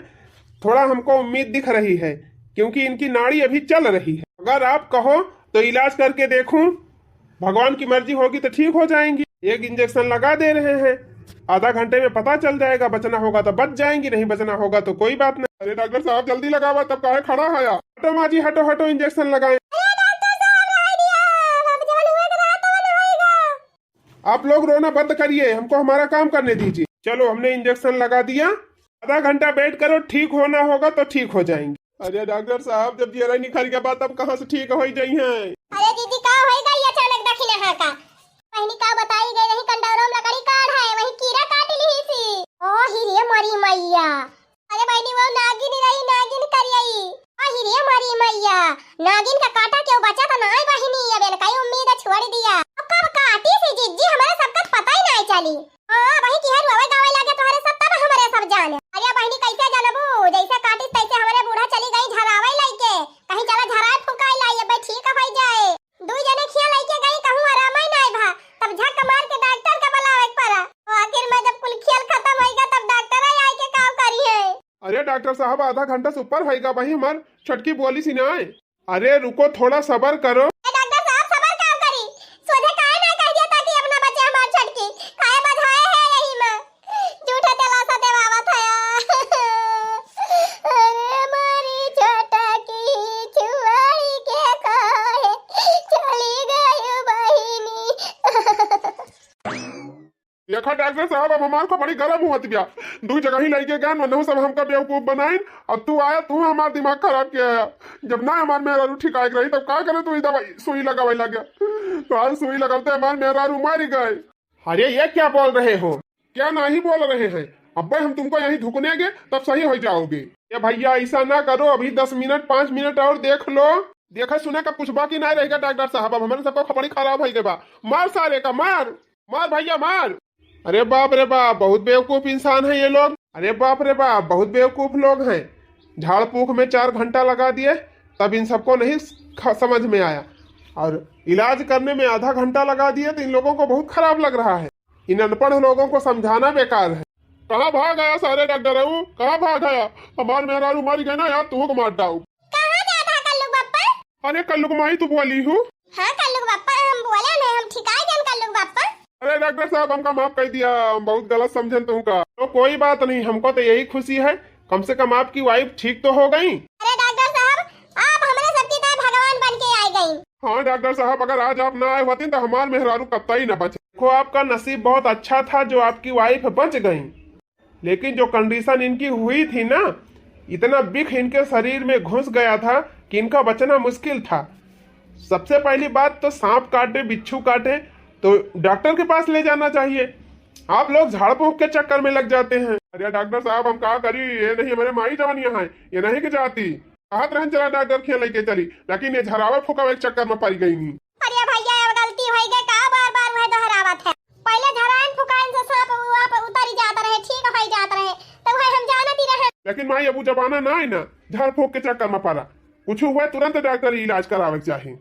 थोड़ा हमको उम्मीद दिख रही है, क्योंकि इनकी नाड़ी अभी चल रही है। अगर आप कहो तो इलाज करके देखूं, भगवान की मर्जी होगी तो ठीक हो जाएंगी। एक इंजेक्शन लगा दे रहे हैं, आधा घंटे में पता चल जाएगा, बचना होगा तो बच जाएंगी, नहीं बचना होगा तो कोई बात नहीं। अरे डॉक्टर साहब, जल्दी लगावा, तब काहे खड़ा है यार? हटो माँ जी, हटो, हटो, इंजेक्शन लगाएं। अरे डॉक्टर साहब, रह दिया, अब जवन हुए के रहा, तवन होएगा। आप लोग रोना बंद करिए, हमको हमारा काम करने दीजिए। चलो, हमने इंजेक्शन लगा दिया, आधा घंटा वेट करो, ठीक होना होगा तो ठीक हो जाएंगे। अरे डॉक्टर साहब, जब जियरा निखर के बा, तब कहाँ से ठीक हो जाई हैं? अरे दीदी, का होई गई अचानक दखिना हा का? बहिनी का बताई गई रही, कंडौरा में लकड़ी काढ़ है, वही कीड़ा काट ली सी। ओ हिरे मरी मैया, अरे बहिनी, वो नागिन रही, नागिन करियई। अहि रे मोरी मैया, नागिन का काटा केहू बचा त नाई बहिनी, अब इनका ही उम्मीद छोड़ दिया। अब कब काटी सी जिज्जी, हमारे सबका पता ही नाई चली। हाँ, वही किहर रोवे गावे लागे तोहरे सब, तब हमारे सब जान। अरे बहिनी, कैसे जानबू? जैसे काटी तैसे हमारे बूढ़ा चली गई झरावे लइके, कहीं चला झराए फुकाई लाई, अब ठीक हो जाए। दुई जने खिया लइके गई, कहूँ आराम ही नाई भा, तब झक मार के डॉक्टर का बुलावे के पड़ा। तो आखिर में जब कुल खेल खत्म होइगा, तब डॉक्टर ही आए के काव करी है। अरे डॉक्टर साहब, आधा घंटा से ऊपर होइगा, वही हमार छोटकी बोली सी ना। अरे रुको, थोड़ा सबर करो। ए डॉक्टर साहब, सबर काव करी? सोझे काहे ना कह दिया ताकि अपना बच्चे हमार छोटकी काहे बधाए है यही में? झूठे दिलासा देवावत है। अरे मारी छोटा की छुआई के काहे चली गई बहिनी। देखा डॉक्टर साहब, अब हमार को बड़ी गरम हुआ बिया। दू जगह ही लइके गए, मनहु सब हमका बेवकूफ बनाइन। अब तू आया, तू हमार दिमाग खराब किया है। जब ना हमार मेहरारू ठिकाए के रही, तब का करे तू ई दवाई सुई लगावे लगे? तो आज सुई लगाते हमार मेहरारू मारी गए। अरे, ये क्या बोल रहे हो? क्या नहीं बोल रहे हैं? अब्बे हम तुमको यहीं धुकनेंगे, तब सही हो जाओगे। ए भैया, ऐसा ना करो, अभी दस मिनट, पाँच मिनट और देख लो। देखा सुना का कुछ बाकी ना रहेगा डॉक्टर साहब, अब हमरे सबका खपड़ी खराब होइ गए बा। मार सारे का, मार, मार भैया, मार। अरे बाप रे बाप, बहुत बेवकूफ इंसान है ये लोग। अरे बाप रे बाप, बहुत बेवकूफ लोग हैं। झाड़ फूंक में चार घंटा लगा दिए, तब इन सबको नहीं ख-, समझ में आया, और इलाज करने में आधा घंटा लगा दिए, तो इन लोगों को बहुत खराब लग रहा है। इन अनपढ़ लोगों को समझाना बेकार है। कहाँ भाग गया सारे डॉक्टर? कहाँ भाग गया? हमार मेहरारू मर गए ना यार, तुहू को मार डाऊ। कहाँ जात हा कल्लू बप्पा? अरे कल्लू के माई, तू बोली हूँ? हाँ कल्लू बप्पा, हम बोले नहीं, हम ठिकाए गए कल्लू बप्पा। अरे डॉक्टर साहब, हमका माफ कर दिया, हम बहुत गलत समझन तुमका। तो कोई बात नहीं, हमको तो यही खुशी है, कम से कम आपकी वाइफ ठीक तो हो गई। अरे डॉक्टर साहब, आप हमारे सबकी तरह भगवान बन के आ गई। हाँ डॉक्टर साहब, अगर आज आप ना आए होते तो हमार मेहरारू कतई न बचे। देखो, आपका नसीब बहुत अच्छा था जो आपकी वाइफ बच गई, लेकिन जो कंडीशन इनकी हुई थी ना, इतना बिख इनके शरीर में घुस गया था कि इनका बचना मुश्किल था। सबसे पहली बात तो सांप काटे, बिच्छू काटे, तो डॉक्टर के पास ले जाना चाहिए। आप लोग झाड़ फूंक के चक्कर में लग जाते हैं। अरे डॉक्टर साहब, हम का करी, ये नहीं हमारे माई जवानिया है, ये नहीं की जाती। कहत रहन चला डॉक्टर खियाँ लेके चली, लेकिन ये झरावे फुकावे के चक्कर में पड़ गई नी। अरे भैया, अब गलती होई गई, का बार बार वह दोहरावत है? पहले झराइन फुकाइन से सांप उ-, आप उतरी जात रहे, ठीक होई जात रहे, तो वह हम जानत ही रहे। लेकिन माई, अब उ जमाना ना है ना, झाड़ फूंक के चक्कर में पड़ा। कुछ हुआ तुरंत डॉक्टर इलाज करावे के चाही।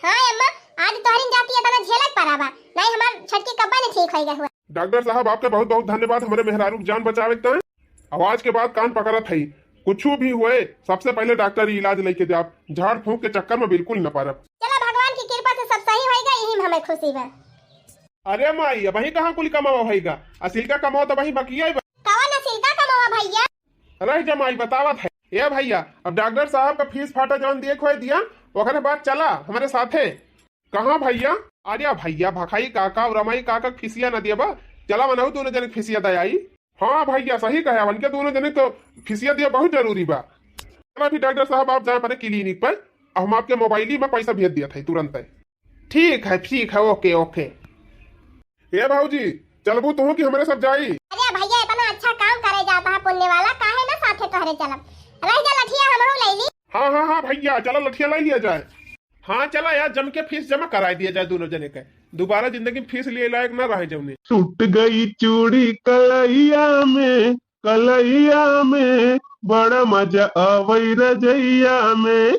हाँ अम्मा, आज तोहरिन जाती है तना झेलक पड़ा बा, नहीं हमार छटकी कब्बा ने ठीक होई गए हुआ। डॉक्टर साहब, आपके बहुत बहुत धन्यवाद, हमारे मेहरारू की जान बचावे के ताईं। अब आज के बाद कान पकड़त हई, कुछ भी हुए, सबसे पहले डॉक्टर इलाज लेके जाब, झाड़ फूंक के चक्कर में बिल्कुल न पड़ब। चला, भगवान की कृपा से सब सही होएगा, यही में हमें खुशी बा। अरे माई, अबही कहाँ कुल कमावा होएगा? असिल का कमावा तो वही बकिया ही बा। कौन असिल का कमावा भैया? रह जा माई, बतावत है। ए भैया, अब डॉक्टर साहब का फीस फाटा जौन दिए खोए दिया, ओकरे बाद चला हमारे साथे। कहाँ भैया? अरे भैया, भखाई काका और रमाई काका के फीसिया न दिया बा, चला मनऊ दोनों जने के फीसिया दयाई। हाँ भैया, सही कहे, उनके दोनों जने तो फीसिया दिया बहुत जरूरी बा। चला भी डॉक्टर साहब, आप जाए अपने क्लिनिक पर, हम आपके मोबाइल में पैसा भेज दिया था तुरंत है। ठीक है, ठीक है, ओके, ओके। ए भौजी, चलबू तू कि हमरे सब जाई? अरे भैया, इतना अच्छा काम करे जाता है पुण्य वाला, काहे ना साथे तोहरे चलब? रह जा लठिया, हमहू ले ली। हाँ, हाँ, हाँ भैया, चला लठिया ले लिया जाए। हाँ, चला यार, जम के फीस जमा कराई दिया जाए दोनों जने के। दोबारा जिंदगी में फीस लिए लायक ना रहे जौने। टूट गई चूड़ी कलैया में, कलैया में, बड़ा मजा आवै रजैया में।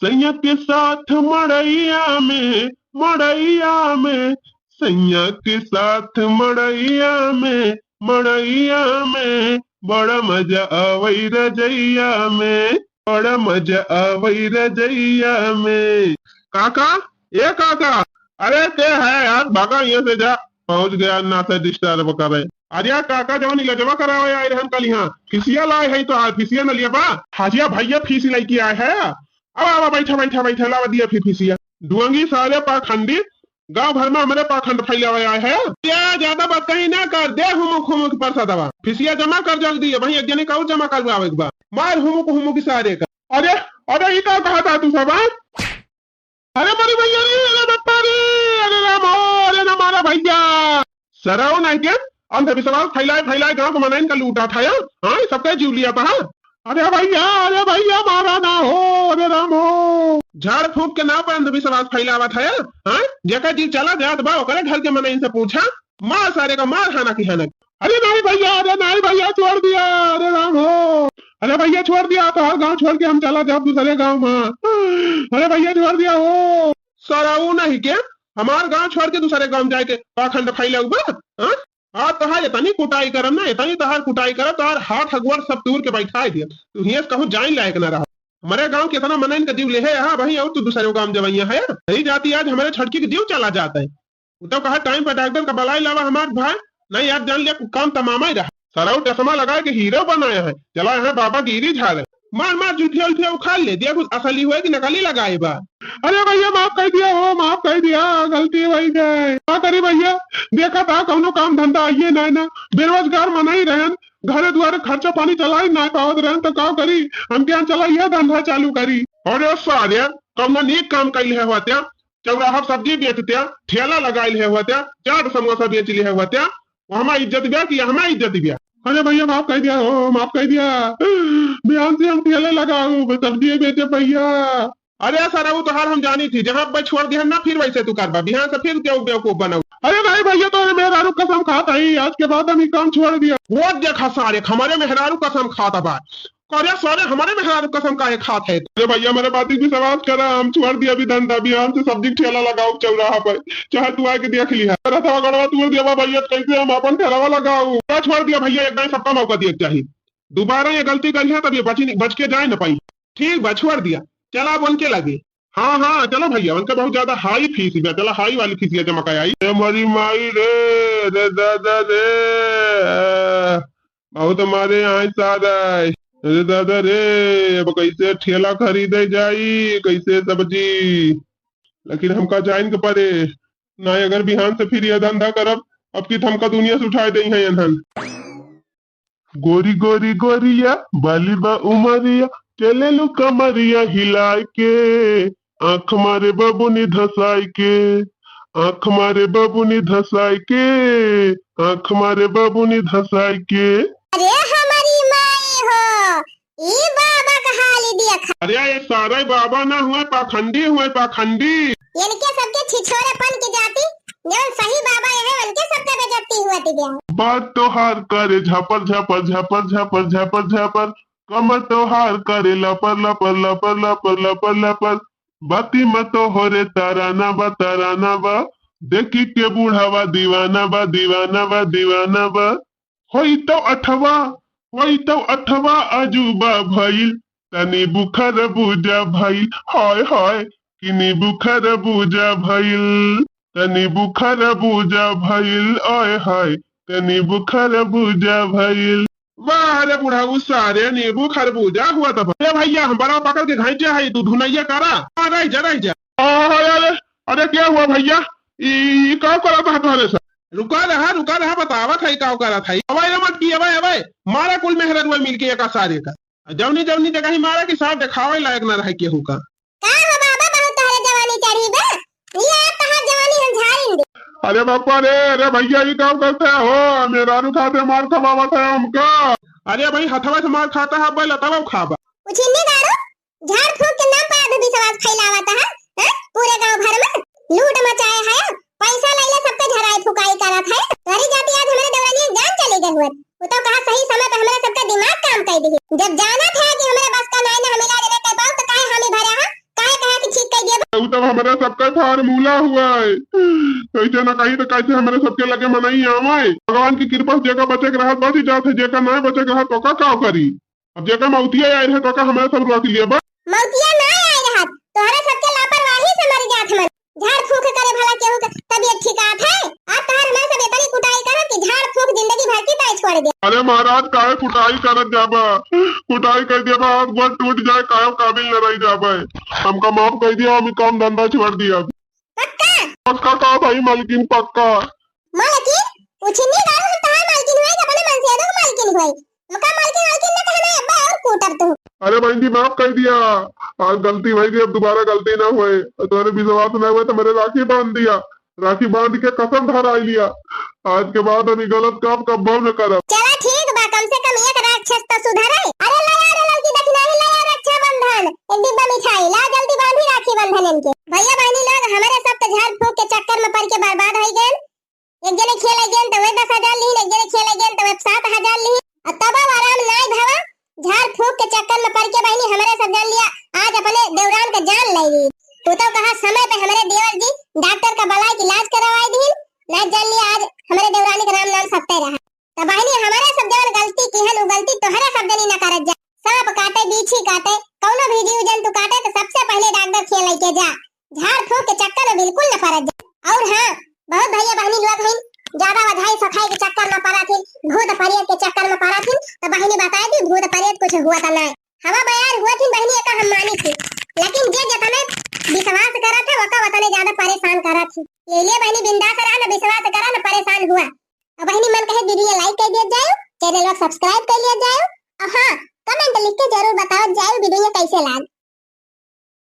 सैया के साथ मड़ैया में, मड़ैया में, सैया के साथ मड़ैया में, मड़ैया में, बड़ा मजा आवै रजैया में, बड़ा मजा आवै रजैया में। काका, ए काका, अरे के है यार, भागा यहाँ से जा, पहुंच गया ना से डिस्टर्ब करे। अरे यार काका, जवन इलाजवा करावे आए रहन कल यहाँ, फीसिया लाए है तो आज फीसिया न लिया बा। हाँ जी, भैया फीस लेके आए है। अब आवा, बैठा, बैठा, बैठा, लावा दिया फिर फीसिया। डुअंगी साले पाखंडी, गांव भर में हमरे पाखंड फैलावे आए है। या ज्यादा बात कहीं ना कर दे, हुमुक हुमुक पर सदवा। फीसिया जमा कर जल्दी, वहीं एक जने का और जमा करवावे के बा। मार हुमुक हुमुक सारे का। अरे, अरे, ई का कहा था तू सब, हाँ? अरे मोरी भैया रे, अरे बप्पा रे, अरे राम हो, अरे ना मारा भैया। सरऊ नहीं के अंधविश्वास फैलाए फैलाए गांव के मनइन का लूटा था यार। हाँ, सबका जीव लिया था। अरे भैया, अरे भैया, मारा ना हो, अरे राम हो। झाड़ फूंक के नाम पर अंधविश्वास फैलावा था यार। हाँ, जेकर जीव चला जात बा, ओकरे घर के मनइन से पूछा। मार सारे का, मार हाना की हाना। अरे नहीं भैया, अरे नहीं भैया, छोड़ दिया, अरे राम हो। अरे भैया, छोड़ दिया, तो हर गांव छोड़ के हम चला जाब दूसरे गांव में। अरे भैया, छोड़ दिया हो। सरऊ नहीं के हमार गांव छोड़ के दूसरे गांव जाए के पाखंड फैलाऊ बा? हाँ? आज तोहार इतनी कुटाई करब ना, इतनी तोहार कुटाई करब, तोहार हाथ हगुआ सब तूर के बैठाए दिया। तू हियां से कहूँ जाए लायक ना रहा। हमारे गांव के इतना मनइन का जीव ले है यहाँ, वहीं और तू दूसरे गांव जवैया है। नहीं जाती आज हमारे छटकी के जीव चला जाता है। उ तो कहा टाइम पर डॉक्टर का बुलाई लावा हमार भाई, नहीं यार जान लिया काम तमामा ही रहा। सरऊ चश्मा लगा के हीरो बनाया है, चला यहाँ बाबा गिरी झाड़े। मार मार जुठिया उठिया उखाड़ ले दिया, कुछ असली हुए कि नकली लगाए बा। अरे भैया माफ कर दिया हो, माफ कर दिया, गलती हो गए। का करी भैया, देखा था कौनो काम धंधा आइए ना ना, बेरोजगार मना ही रहन, घरे दुआरे खर्चा पानी चलाई ना पावत रहन तो का करी, हम क्या चला यह धंधा चालू करी। अरे सारे, कौनो नीक काम कैले है होत्या, चौराहा सब्जी बेचत्या, ठेला लगाइल है होत्या, चाट समोसा बेच ले है होत्या, वहमा इज्जत ब्या कि हमा इज्जत ब्या? अरे भैया, माफ कइ दिया हो, माफ कइ दिया। बिहान से हम ठेला लगाउब, सब्जी बेचे भैया। अरे सरऊ, तोहार हम जानी थी, जहाँ पे छोड़ दिया ना, फिर वैसे तू करबा, बिहान से फिर क्यों बेवकूफ बनाऊ। अरे नहीं भैया, तोहरे मेहरारू कसम खात हई, आज के बाद हम ई काम छोड़ दिया। वो देखा सारे, हमरे मेहरारू कसम खात बा। अरे सारे, हमरे मेहरारू कसम काहे खात है? अरे भैया, मेरे बात पे विश्वास करा, हम छोड़ दिया अभी धंधा, बिहान से सब्जी के ठेला लगाउब चौराहा पे, चाहे तू आके देख लिहा। अरे थोड़ा गड़वा तोड़ दिया बा भैया, कैसे हम अपन ठेलावा लगाउब? क्या छोड़ दिया भैया, एक बार सबका मौका दिया चाहिए, दोबारा ये गलती करिहा तब ये बच, बच के जाए न पाई। ठीक बा, छोड़ दिया। चला अब उनके लगे। हाँ, हाँ, चलो भैया, उनका बहुत ज्यादा हाई फीस बा, चला हाई वाली फीसिया जमा कराई। ए मोरी माई रे, रे दादा रे, बहुत मारे आए सारा। रे दादा रे, अब कैसे ठेला खरीदे जाई, कैसे सब्जी? लेकिन हमका जाइन के परे, ना अगर बिहान से फिर ये धंधा करब, अब की हमका दुनिया से उठाए देइहैं एनहन। गोरी गोरी गोरिया, बाली बा उमरिया, चलेलू कमरिया हिलाए के, आँख मारे बबुनी धसाए के, आँख मारे बबुनी धसाए के, आँख मारे बबुनी धसाए के। अरे हमारी माई हो, ई बाबा का हाली देखा। अरे ये सारे बाबा ना हुए, पाखंडी हुए, पाखंडी। इनके सबके छिछोरेपन की जाति, जौन सही बाबा है, उनके सबके बेइज्जती हुआ थी गया। बात तोहार करे झापर, झापर, झापर, झापर, झापर, झापर। कमर तोहार करे लपर, लपर, लपर, लपर, लपर, लपर। बाती में तोहरे तराना बा, तराना बा। देखी के बूढ़ावा दीवाना बा, दीवाना बा, दीवाना बा। होई तो अठवा, होई तो अठवा अजूबा भइल, तनी बुखार बूजा भइल, हाय हाय, कि नींबू खरबूजा भइल, तनी बुखार बूजा भइल, आय हाय, तनी बुखार बूजा भइल। वाह रे बुढ़ऊ, सारे नींबू खरबूजा हुआ तब। ए भैया, हम बड़ा पकड़ के घाइचे है, तू धुनैया करा। आ, रह जा, रह जा। आ, अरे, अरे, अरे, क्या हुआ भैया? ई, ई का करत है तोहरे साथ? रुका रहा, रुका रहा, बतावत है का करत है। अबे रे मटकी, अबे, अबे, मारा कुल मेहररुआ मिलके एका सारे का। जौनी जौनी जगह ही मारा कि सार देखावे लायक ना रहे केहू का। का हो बाबा, बहुत तोहरे जवानी चढ़ी बा? ये आप तोहार जवानी हम झारिन दे। अरे बापा रे, अरे भैया, ई का करते हो? मेहरारू खाते मार खवावत है हमका। अरे भाई, हथवा से मार खाता है, अबे लतावा खाबा। उछिन्नी दारू, झाड़ फूक के नाम पर अंधविश्वास फैलावत है, हैं? पूरे गांव भर में लूट मचाए है, पैसा लैले सबके झराई फुकाई करत है। तोहरी जाति आज हमरे देवरानी जान चली गई हुआ। वो तो कहा सही समय पे हमरे सबका दिमाग काम कर दी। जब जानत है कि हमरे बस का नाई ना हम इलाज लेके पाओ तो काहे हामी भरा है? काहे कहा कि ठीक कर दिया? वो तो हमरे सबका फार्मूला हुआ है। कैसे ना कहीं तो कैसे हमरे सबके लगे मनई आवे। भगवान की कृपा से जेका बचे के रहत बच जात है, जेका ना बचे के रहत तो का, का करी? अब जेका मौतिया आए रहे तो का हमरे सब रोक लिए बा। मौतिया ना आए रहत, तोहरे सबके लापरवाही से मर जात हमन। झाड़ फूक करे भला केहू के तबीयत ठिकात है? आज तोहर हमरे सब इतनी कुटाई करब कि झाड़ फूक जिंदगी भर की तय छोड़ दे। अरे महाराज, काहे कुटाई करत जाबा? कुटाई कर देबा, हाथ गोड़ टूट जाए, काहे काबिल न रह जाबे। हमका माफ कर दिया, हम ई काम धंधा छोड़ दिया। पक्का? पक्का का भाई मालकिन, पक्का। मालकिन? उछिन्नी दारू, हम तोहार मालकिन हुए कि अपने मनसेदो के मालकिन हुए? हमका मालकिन वालकिन न कहना है, अब्बा और कूटब तू। अरे बहन जी, माफ कर दिया, आज गलती भई गई, अब दोबारा गलती ना हुए। तोहरे विश्वास ना हुए तो मेरे राखी बांध दिया, राखी बांध के कसम धराई लिया, आज के बाद हम ई गलत काम कब्बो न करब। चला ठीक बा, कम से कम एक राक्षस तो सुधरे। अरे ले आ रे लड़की, दखिनाही ले आ रक्षाबंधन, एक डिब्बा मिठाई ला, जल्दी बांधी राखी बंधन इनके। भैया बहनी लोग, हमरे सब तो झाड़ फूक के चक्कर में पड़ के बर्बाद हो गए। एक जने खेल गेन तो वे दस हजार लिहिन, एक जने खेल गेन तो वे सात हजार लिहिन। और तब आराम नाई भवा, झाड़ फूक के चक्कर में पड़ के बहनी हमरे सब जान लिया, आज अपने देवरान का जान ले ली। तू तो कहा समय पे हमरे देवर जी डॉक्टर का बुलाए के इलाज करवाए दीन, ना जान लिया आज हमरे देवरानी का राम नाम सत्य रहा। तो बहनी हमरे सब जवन गलती की है, वो गलती तोहरे सब जनी न करत जा। सांप काटे, बीछी काटे, कौनो भी जीव जंतु काटे तो सबसे पहले डॉक्टर खेल लेके जा। झाड़ फूक के चक्कर में बिल्कुल न पड़त जा। और हाँ, बहुत भैया बहनी लोग हैं, ज्यादा वधाई सखाई के चक्कर में पड़ा थी, भूत प्रेत के चक्कर में पड़ा थी, तो बहनी बताए थी भूत प्रेत कुछ हुआ था ना। हवा बयार हुआ थी बहनी, एका हम मानी थी, लेकिन जे जतने विश्वास करत है, ओका वतने ज्यादा परेशान करत थी। ये लिए बहनी बिंदास रहा, न विश्वास करा, न परेशान हुआ। अब बहनी मन कहे वीडियो like कर दिया जाए, चैनल को subscribe कर लिया जाए, और हाँ, comment लिख के जरूर बताओ जाए वीडियो कैसे लाग।